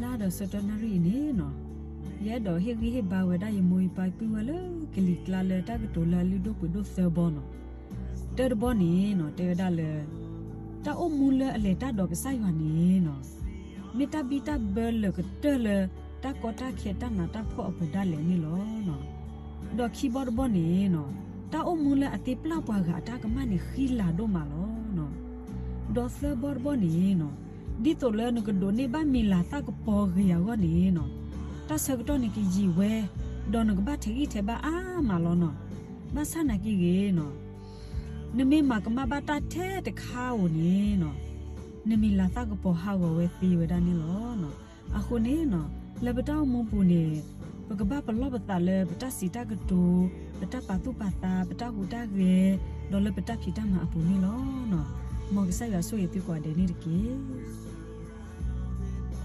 လၢဒီးဆၢကတီၢ်နၣ်ရံၣ်အံၤန့ၣ်နီၤ, ယအဲၣ်ဒိးဟ့ၣ်ဂံၢ်ဟ့ၣ်ဘါဝဲဒၣ်ယမိၢ်ယပၢ်ပုၢ်ဝဲၢ်လၢကလံၤကျါလၢတၢ်ကတိၤလၢအလုၢ်ဒိၣ်ပှ့ၤဒိၣ်သၢဘီနီၤ. တၢတဘီန့ၣ်နီၤ တဲဝဲဒၣ်လၢ တၢ်အိၣ်မူလၢအလဲၤတၢ်ဒီးကစၢ်ယွၤန့ၣ်နီၤ, မ့ၢ်တၢ်ဘံၣ်တၢ်ဘၢလၢာ်ကတၢၢ်လၢ တၢ်ကီတၢ်ခဲတၢ်နးတၢ်ဖှီၣ်အပူၤဒၣ်လဲာ်န့ၣ်လီၤ. ဒီးခံဘီတဘီန့ၣ်နီၤ, တၢ်အိၣ်မူလၢအသ့ပျၢ်ပှၤဂၤအတၢ်ကမၣ်န့ၣ် ဃံလၤဒိၣ်မးလီၤ. ဒီးသၢဘီတဘီန့ၣ်နီၤ, ဒ်သိးလၢနကဒိးန့ၢ်ဘၣ်မံၤလၤသၣ်ကပီၤဂ့ၤအဂီၢ်န့ၣ်နီၤ, တၢ်ဆၢကတီၢ်န့ၣ်ကယံာ်ဝဲ, ဒီးနကဘၣ်ထဲးဂံၢ်ထဲးဘါအါမးလီၤနီၤ. ဘၣ်ဆၣ်နာ်က့ဂ့ၤနီၤ, နမ့ၢ်မၤကမၣ်ဘၣ်တၢ်ထဲတခါဧိၤန့ၣ်နီၤ, နမံၤလၤသၣ်ကပီၤဟးဂီၤဝဲသ့ဝဲဒၣ်န့ၣ်လီၤ. အဃိန့ၣ်နီၤ, လၢပတၢ်အိၣ်မူပူၤန့ၣ်, ပကဘၣ်ပလီၢ်ပသးလၢပတၢ်စံးတၢ်ကတိၤ, ပတၢ်ပာ်သူၣ်ပာ်သး, ပတၢ်ဟူးတၢ်ဂဲၤ, ဒီးလၢပတၢ်ဖံးတၢ်မၤအပူၤန့ၣ်လီၤ. မ်ကစၢ်ယွၤဆိၣ်ဂ့ၤသုကိးဂၤဒဲးန့ၣ်တက့ၢ်.